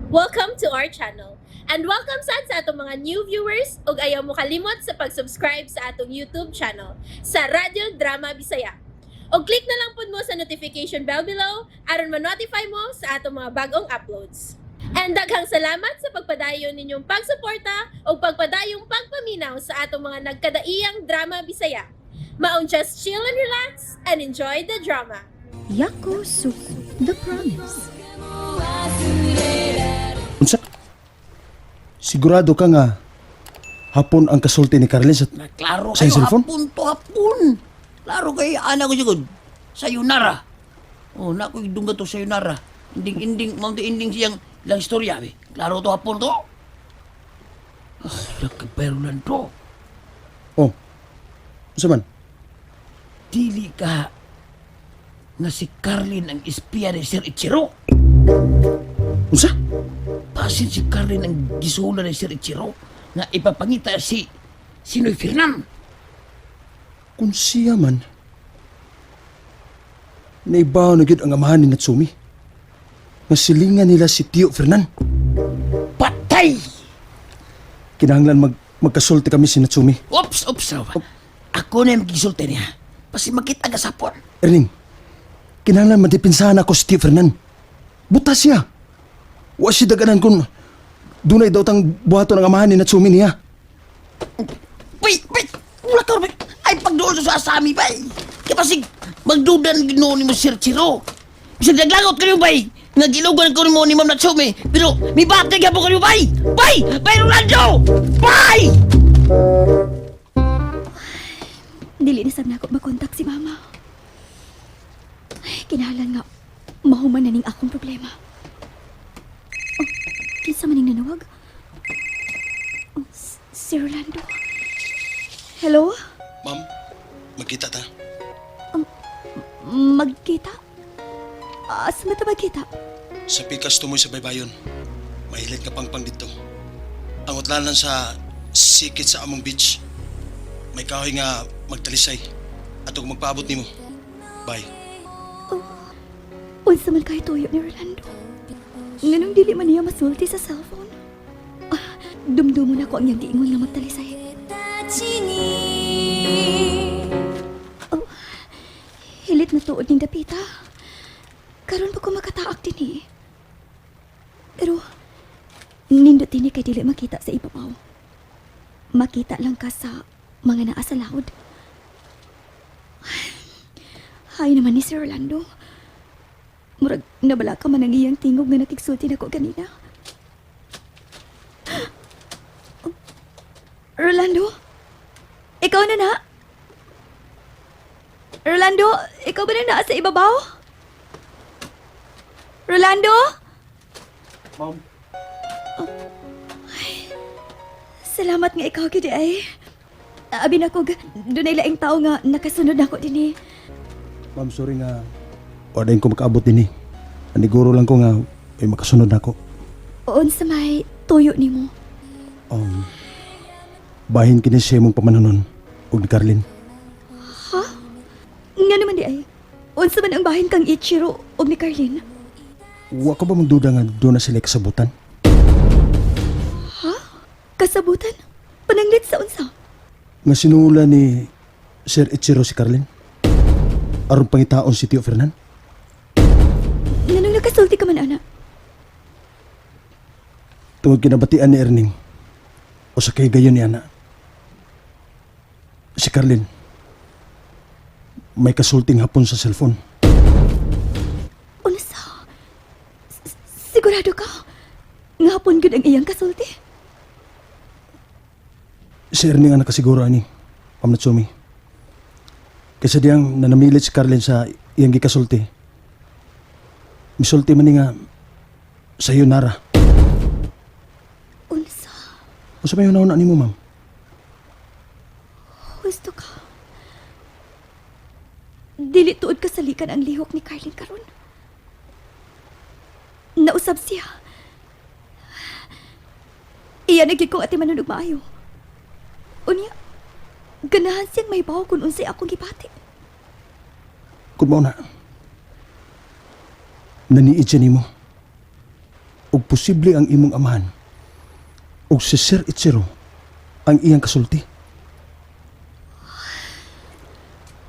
Welcome to our channel. And welcome sad sa atong mga new viewers ug ayaw mo kalimot sa pag-subscribe sa atong YouTube channel sa Radyo Drama Bisaya. Og click na lang pud mo sa notification bell below aron ma-notify mo sa atong mga bagong uploads. And daghang salamat sa pagpadayon ninyong pagsuporta ug pagpadayong pagpaminaw sa atong mga nagkadaiyang drama Bisaya. Maong just chill and relax and enjoy the drama. Yakusoku, The Promise. Unsa? Sigurado ka nga hapon ang kasulti ni Carlin sa Na klaro sa kayo, cellphone? Hapon to hapon. Klaro kayo, ana ko sigod. Sayonara. Oh, na ko idungga to sayonara. Inding inding, mao to ending siyang ilang istorya be. Klaro to hapon to. Ay, nagkaperulan to. Oh. Unsa man? Dili ka nga si Carlin ang espiya ni Sir Ichiro. Unsa? Pasin si Carlin ang gisula ni Sir Ichiro nga ipapangita si Sinoy Fernan. Kung siya man, naibaw na gyud ang amahan ni Natsumi. Nga silingan nila si Tio Fernan. Patay! Kinahanglan magkasulti kami si Natsumi. Oops, oops. Ako na yung gisulti niya. Pasi makita ka sapon. Erning, kinahanglan madipinsahan ako si Tio Fernan. Buta siya. Wa siya daganan kung dunay daw tang buhaton ang amahan ni Natsumi niya. Wait, wait! Wala ka rin. Ay, pagdoon sa asami, bay! Kaya pasig, magdudan ginoo ni mo Sir Chiro. Bisag naglangot ka niyo, bay! Nga gilugan ko nimo ni Ma'am Natsumi. Pero, may batay ka po kanyo, bay! Bay! Bay, Rolando! Bay! Dili na sab nako makontak si Mama. Ay, kinahanglan nga mahuman na ning akong problema. Oh, kinsa man ning nanawag? Oh, si Rolando. Hello? Ma'am, magkita ta. Magkita? Asa man ta magkita? Sa pikas tumoy sa baybayon. Mahilit ka pangpang dito. Ang utlanan sa sikit sa among beach. May kahoy nga magtalisay. At ug magpaabot nimo. Bye. Unsa man kay tuyo ni Rolando? Nganong dili man niya masulti sa cellphone? Ah, dumdumo na ko ang iyang giingon nga magtalisay. Oh, hilit na tuod ning dapita. Karon pa ko makataak din eh. Pero, nindot dinhi kay dili makita sa ibabaw. Makita lang ka sa mga naa sa laod. Hay naman ni Sir Orlando. Murag nabala ka man ang iyang tingog nga nakigsulti nako ganina. Oh, Rolando? Ikaw na na? Rolando, ikaw ba na naa sa ibabaw? Rolando? Ma'am. Salamat nga ikaw gid ay. Abi na ko, dunay laing tao nga nakasunod nako dinhi. Ma'am, sorry nga. Wala ko makaabot din eh. Aniguro lang ko nga ay makasunod na ako. Unsa may tuyo nimo? Bahin kini siya mong pamananon ug ni Carlin. Nga naman di ay. Unsa man ang bahin kang Ichiro ug ni Carlin? Wa ka ba magduda nga doon na sila kasabutan? Kasabutan? Pananglit sa unsa? Nga sinula ni Sir Ichiro si Carlin? Aron pangitaon si Tio Fernan? Nganong nakasulti ka man, ana? Tungod kinabatian ni Erning o sa kay gayon ni ana. Si Carlin may kasulting hapon sa cellphone. Unsa? Sigurado ka? Nga hapon gud ang iyang kasulti? Si Erning ang nakasiguro ani, Ma'am Natsumi. Kasi diyang nanamilit si Carlin sa iyang gikasulti. Misulti man ni nga sayonara. Unsa? Unsa may hunahuna nimo, ma'am? Husto ka. Dili tuod kasalikan ang lihok ni Carlin karon. Nausab siya. Iya na gyud kong ati manunog maayo. Unya, ganahan siyang may bawo kung unsay akong gibati. Kung mao na, naniid siya nimo. Ug posible ang imong amahan ug si Sir Ichiro ang iyang kasulti.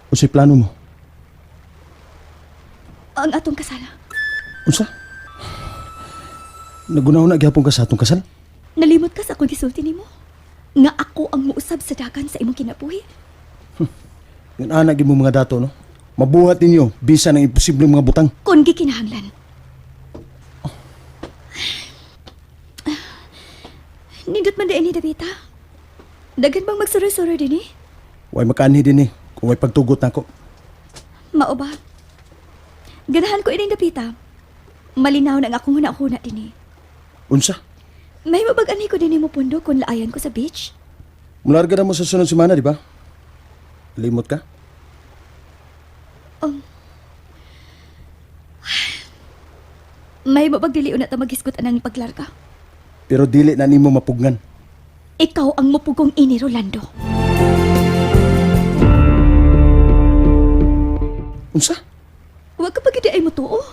Unsay plano mo? Ang atong kasala. Unsa? Nagunaw na gyapon ka sa atong kasal? Nalimot ka sa akong gisulti nimo. Nga ako ang muusab sa dagan sa imong kinabuhi. Ngan ana gyud mo mga dato, no? Mabuhat ninyo bisan ang imposibleng mga butang. Kung gikinahanglan. Nindot man din ni Davita. Daghan bang magsuroy-suroy din eh? Way makaanhi din eh kung way pagtugot nako. Mao ba? Ganahan ko ining dapita. Malinaw na ang akong huna-huna din eh. Unsa? May mabag-ani ko din mo pundo kung laayan ko sa beach. Mularga na mo sa sunod semana, di ba? Limot ka? May mabag dili una ta maghisgot anang paglarga. Pero dili na nimo mapugnan. Ikaw ang mupugong ini, Rolando. Unsa? Huwag ka pagidi ay mutuo.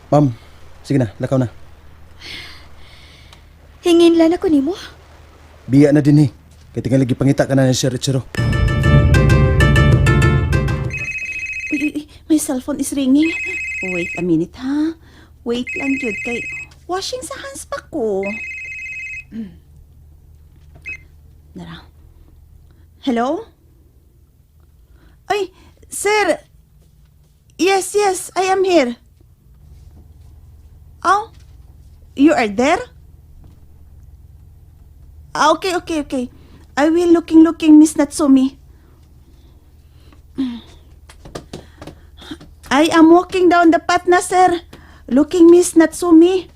Ma'am, sige na, lakaw na. Hingin lang ako nimo. Biya na din eh. Kay tingali gipangita ka na ni Sir Ichiro. Uy, uy, uy, my cellphone is ringing. Wait a minute, ha? Wait lang, yun. Kay washing sa hands pa ko. Nara. Hello? Ay, sir. Yes, yes, I am here. Oh, you are there? Ah, okay, okay, okay. I will looking, looking, Miss Natsumi. I am walking down the path na, sir. Looking Miss Natsumi.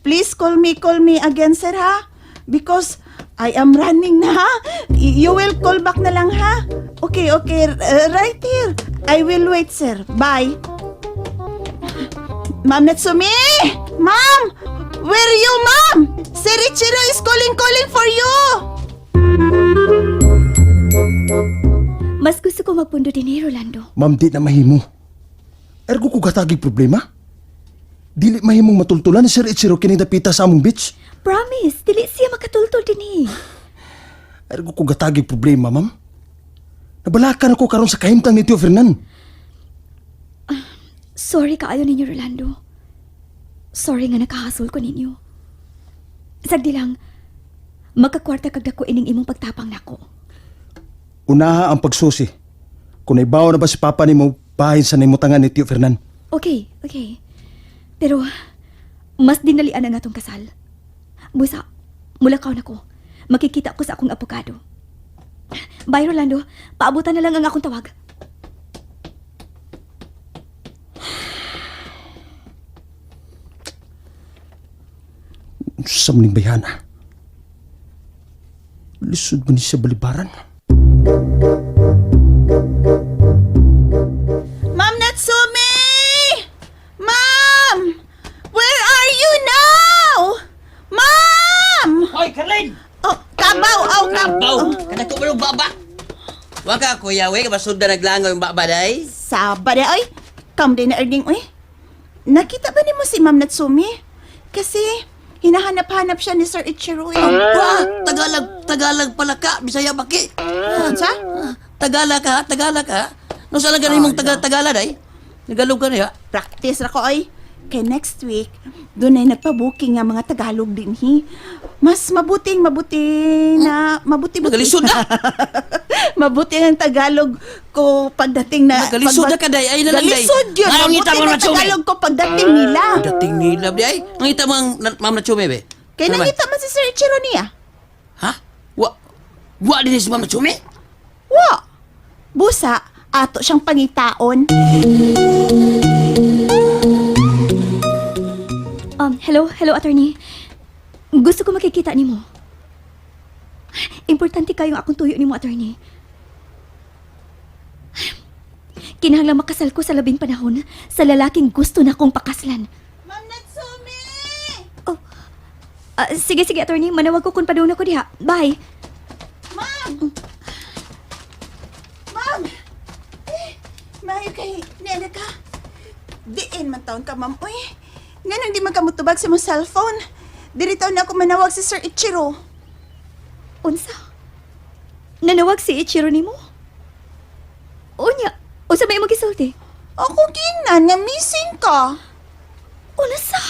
Please call me again, sir, ha? Because I am running na, ha? You will call back na lang, ha? Okay, okay. Right here. I will wait, sir. Bye. Ma'am Natsumi! Ma'am! Where are you, ma'am? Sir Ichiro is calling, calling for you! Mas gusto ko magpundo din eh, Rolando. Ma'am, di na mahimo. Ergo ko gatagig problema. Dili mahimong matultulan ni Sir Ichiro kining dapita sa among beach. Promise, dili siya makatultol din eh. Ergo ko gatagig problema, ma'am. Nabalakan ako karon sa kahimtang ni Tio Fernan. Sorry kaayo ninyo, Rolando. Sorry nga nakahasol ko ninyo. Sagdi lang, magkakwarta kag dako ining imong pagtapang nako. Unaha ang pagsusi. Kung naibaw na ba si Papa nimo, bahin sa nimutangan ni Tio Fernan. Okay, okay. Pero, mas dinalian ang atong kasal. Busa, mulakaw na ko. Makikita ko sa akong abogado. Bye, Rolando. Paabutan na lang ang akong tawag. Sa maning bayana. Lisod ba ni siya balibaran? Ma'am Natsumi! Ma'am! Where are you now? Ma'am! Hoy, Carlin! Oh, kabaw! Oh, kabaw! Baw! Kada ko balong baba! Waka, kuya, we, kabasod na naglangaw yung baba, day. Saba na, oy! Kam din na erding, oy. Nakita ba nimo si Ma'am Natsumi? Kasi, hinahanap-hanap siya ni Sir Ichiro, eh. Ba! Tagalog, Tagalog pala ka, Bisaya baki. Unsa? Tagalog ka, Tagalog ka. No, saan lang mong Tagalog, Tagalog, day? Nagalog ka na, ya? Practice ra ko, oy. Kay next week, doon ay nagpa-booking nga mga Tagalog din, hi. Mas mabuting, mabuti na, mabuti, buti. Nagalisod na! Mabuti ang Tagalog ko pagdating na... Nagalisod na ka, day. Ay, na lang, day. Galisod yun. Ay, ang Mabuti ngita mo ang na, Chumi. Tagalog ko pagdating nila. Dating nila, day. Nangita mo ang ma'am na chume, be? Kaya Ano man? nangita man si Sir Ichiro niya. Ha? Wa, wa din si ma'am na chume? Wa! Busa, ato siyang pangitaon. Hello, hello, attorney. Gusto ko makikita nimo. Importante kayong akong tuyo nimo, attorney. Kinahanglan makasal ko sa labing panahon sa lalaking gusto na akong pakaslan. Ma'am Natsumi! Oh. Ah, sige, sige, attorney. Manawag ko kung padung na ko diha. Bye. Ma'am! Ma'am! Eh, mayo kay nene ka. Diin man taon ka, ma'am. Uy, Ngano hindi man ka motubag sa imong cellphone? Diri taw na ako manawag si Sir Ichiro. Unsa? Nanawag si Ichiro nimo? Unya, unsa may imong gisulti? Ako ginan nga missing ka. Unsa?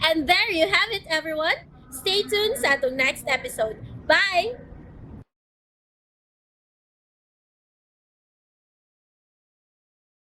And there you have it, everyone. Stay tuned sa atong next episode. Bye!